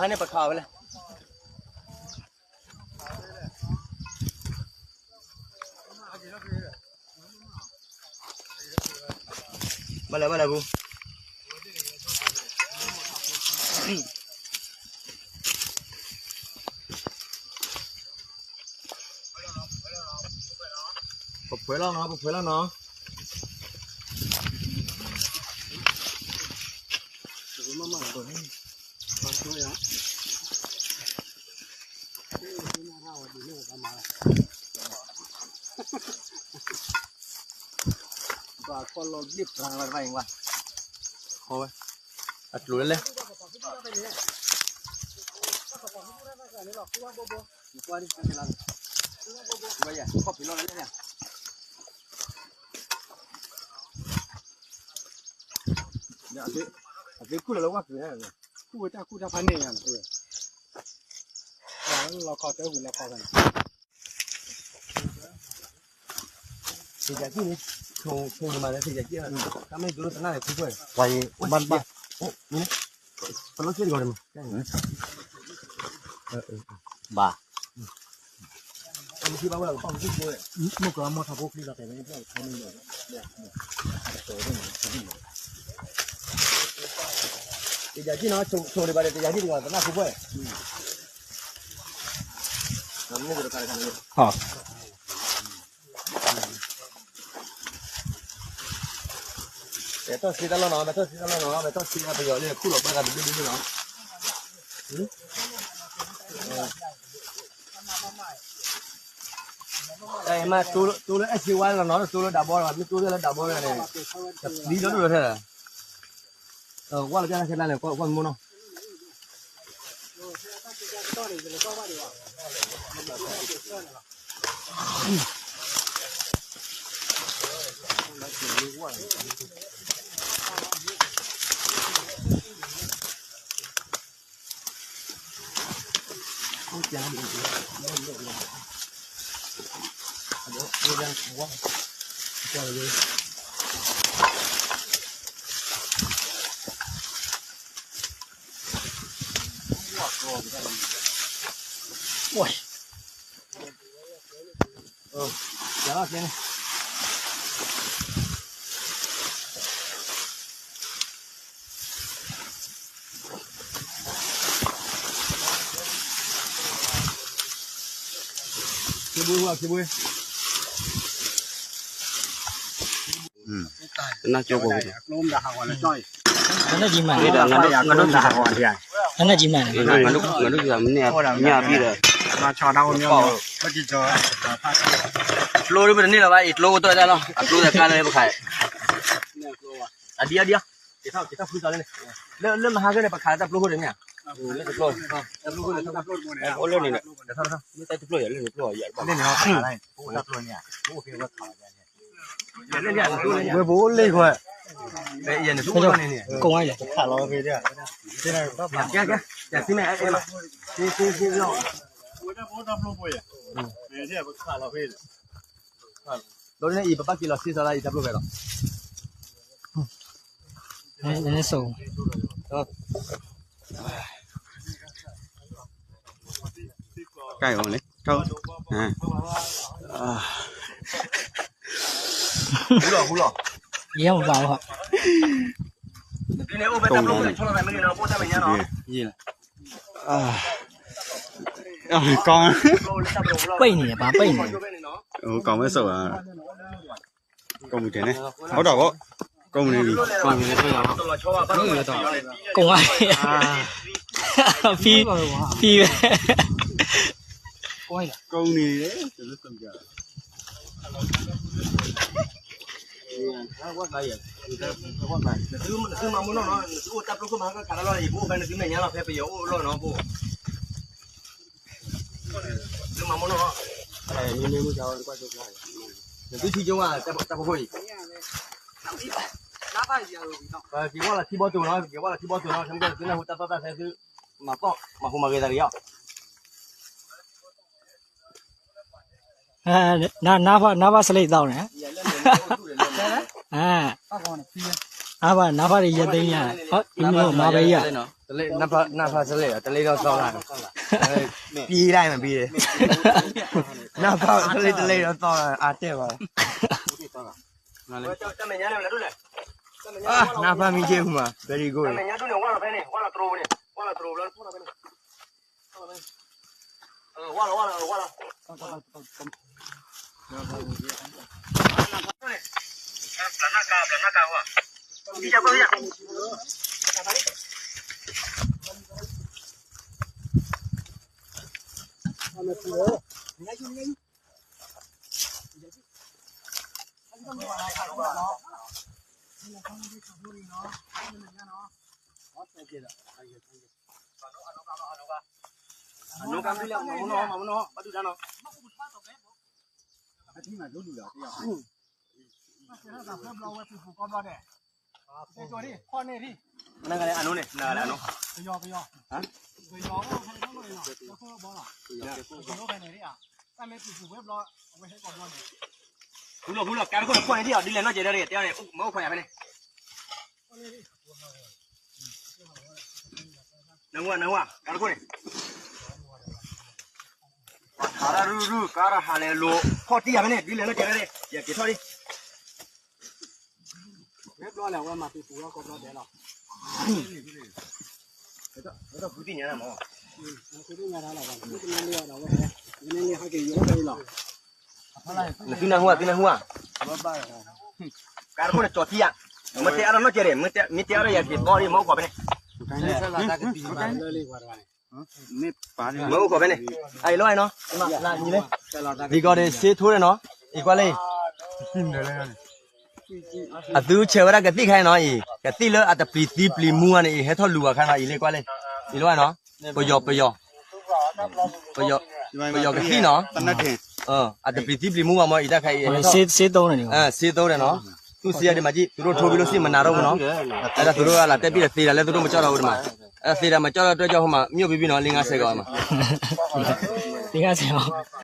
ဟါန့ၣ်ပခးဝဲလဲၣ်. ဘၣ်လဲၣ်ဘၣ်လဲၣ်ပူ ပဖှဲလီၤနီၤ ပဖှဲလီၤနီၤ. အကျိၤလဲၣ်လဲၣ်. အသ့ခူၣ်လီၤလၢဝၣ်က့ၤ ခူၣ်ဝဲတၢ်ခူၣ်တၢ်ဖးန့ၢ်ယၤန့ၣ် လီၤခီတၢ်ဝံၤလီၤခီဖဲန့ၣ် သ့ၣ်ယၤကံၣ်န့ၣ် ဆိၣ်ဆိၣ်န့ၣ်မးလၢသ့ၣ်ယၤကံၣ် တၢ်မ့ၢ်ဒိတနၢ်န့ၣ်ခူၣ်ဖှဲၣ် ပှၤယံၤ ဘၣ်ဘၣ် ပလီၢ်သ့ၣ်တဂီၤန့ၣ်မး ဘၣ် မုၢ်ကမီၤထီၣ်ဖိချံလီၤတဲာ်န့ၣ် သ့ၣ်ယၤကံၣ်နီၤ ဆိၣ်ဆိၣ်န့ၣ်ဘၣ်ဒီး သ့ၣ်ယၤကံၣ်တဂီၤသနၢ်ခူၣ်ဖှဲၣ် မဲာ်ထီၣ်စ့တၢ်လီၢ်နီၤ မဲာ်ထီၣ်စ့တၢ်လီၢ်နီၤ မဲာ်ထီၣ်စ့တၢ်ပယီၤလၢခူၣ်လီၤပှၢ်တၢ်တဘျုးဘျုးနီၤ တၢ်အံၤမး တိလၢအဲၣ်စ့ဝါလီၤနီၤ တိလၢဒးဘီလီၤ မ့ၢ်တိလၢဒးဘီလီၤန့ၣ် တပျံၤလီၤဒိၣ်လီၤထဲလီၤ ဝၢ်လီၤပျၢ်တၢ်ခဲလၢာ်န့ၣ် ကွၢ်မိၢ်နီၤ တနၢ်ကၠိကိးက့ၤ တနၢ်ကၠိမး တနၢ်ကၠိမး ငါဒိၣ်ကံၤမးန့ၣ် မ့ၢ်အဘံၣ်ဒီး ကျိဒ်ပတန့ၢ်လီၤဘၣ် အံၤကျိအိၣ်တ့ၢ်တၢ်လီၤ အကျိသ့ၣ်ကါလၢပခး အဒံအဒံ က့ၤထီၣ်က့ၤထီၣ်ဖုသးလၢန့ၣ် လၢလၢမဟါကန့ၣ် ပခးလၢတၢ်ပျိခိၣ်န့ၣ်မ့ၢ်ဧါ လၢတပျိ တပျိန့ၣ် မ့ၢ်တၢ်တပျိယၤ လၢတပျိယၤ လၢတပျိယၤ ဝဲပအိၣ်လ့ၣ်ခွဲ ကိးဝဲလဲၣ် ဒီးန့ၣ်အံၤ ပဘၣ်က့ၤလီၤစ့စးလၢအံၤတၢ်ပျိဖဲဒီး နဆိ ကိုက်အောင်လေ ထောက် ဟူလီၤ ဟူလီၤ ယဲမပါဘူး တုံးတယ် ကောင်း ပိတ်နေတယ် ဘာပိတ်နေလဲ ကောင်းမဲစိတ်ပါ ကောင်းမှုတယ်နဲ့ ဟုတ်တော့ကော ကောင်းမှုနေပြီ ကောင်းမှုနေတော့ ကုန်သွားပြီ ဖီဖီပဲ ကောင်းနေတယ် ဝၣ်ကါယဲ ဝၣ်ကါယဲ နသုမၤမူနီၢ်နီၤ နသုအိၣ်တၢ်ပျိခိၣ်မၤဟါကခးတၢ်လီၢ် ယကအိၣ်ဖဲနသုမဲာ်ညါလီၤ ဖဲပယီၤအိၣ်လီၢ်နီၤ ဖိ နသုမၤမူနီၢ်နီၤ နသုထံကၠိဝဲ တၢ်ဖိခိၣ်အံၤ ပက့ၤဝဲလီၤထံဘီတိၢ်နီၤ ပက့ၤဝဲလီၤထံဘီတိၢ်နီၤ ခဲမုၢ်ကဲသုနၢ်ဟူတၢ်သီၣ်တၢ်သဲသု မၤသီၣ်မၤဟူးမၤဂ့ၤသးတက့ၢ်အီၤ နါနါဖါနါဖါစလဲးသီၣ်န့ၣ် အ အါဘၣ် နၢ်ဖးတယဲၢ်သ့ၣ်ညါ, မၤဖဲယၤ, နၢ်ဖးတလဲၣ်ဒီး တလဲၣ်ဒီးသီလၢ်, ပံဒၣ်မးပံ, နၢ်ဖးတလဲၣ်တလဲၣ်ဒီးသီလၢ် အါတဲဘၣ်, နၢ်ဖးမံက့မး very good, ဖူလီၤဖူလီၤ ကါတခိၣ်န့ၣ် ဖှီၣ်န့ၢ်ဒံးအီၤ ဒ်လဲၣ်နီၢ်ကဲဒ်န့ၣ် တဲအီၤန့ၣ် မ့ၢ်အိၣ်ခိးယၤဖဲန့ၣ် နဝၤ နဝၤ ကါတခိၣ်န့ၣ် ပှၤထါရၢ်ရူၢ်ရူၢ် ကါရၢ်ဟးလဲၤလိၤ ဖှီၣ်တံၢ်ယၤဖဲန့ၣ် ဒ်လဲၣ်နီၢ်ကဲဒ်န့ၣ် ယက့ၤထီၣ်ဒံး ဝဲဘျီလဲၣ် အဝဲမၤပံၤပူၤဝဲကိးဘျီဒဲးလီၤ ဝဲဒၣ်ဖုသ့ၣ်ညါနၤမး ဖုသ့ၣ်ညါနၤလီၤ ဝဲ ဝဲန့ၣ်လံဟဲက့ၤယိးဖဲအံၤလီၤ နသုနၢ်ဟူဧါ သုနၢ်ဟူဧါ ကါတခိၣ်န့ၣ်ကၠီၤထံဧါ မ့ၢ်တဲအါထီၣ်နီၢ်ကဲဒံး မ့ၢ်တဲအါထီၣ်ယၤက့ၤသီဒံး မ့ၢ်အိၣ်ခိးဖဲန့ၣ် မ့ၢ်အိၣ်ခိးဖဲန့ၣ် အအံၤလီၤနီၤ ဒ်ကီးဒံးစ့ထိဒဲးနီၤ အံၤကွၢ်လၢ အသုဆဲးဝဲဒၣ်ကသံၣ်ခါနီၤအံၤ ကသံၣ်လၢအတပျံၤသံပျံၤမူဧါန့ၣ်အံၤ ဟဲထီၣ်လူၤဝဲခါနီၤအံၤလၢကွၢ်လၢ အံၤလီၤနီၤ ပယီၤ ပယီၤ ပယီၤကသံၣ်နီၤ အတပျံၤသံပျံၤမူဘၣ်မ့ၢ်အံၤတၢ်ခါအံၤ စ့သိဒဲးနီၤ စ့သိဒဲးနီၤ သူစ့ယၤဒံးမးကံ သူတို့ထိုးပြီးလို့ရှိရင်မနာတော့ဘူးနော် အဲဒါသူတို့ကလာတက်ပြီးတော့သေတာလဲသူတို့မကြောက်တော့ဘူးဒီမှာ အဲဒါသေတာမကြောက်တော့အတွက်ကြောင့်ဟိုမှာမြို့ပြီးပြီနော် လေးငါးဆယ်ကီးမှာ လေးငါးဆယ်ကီး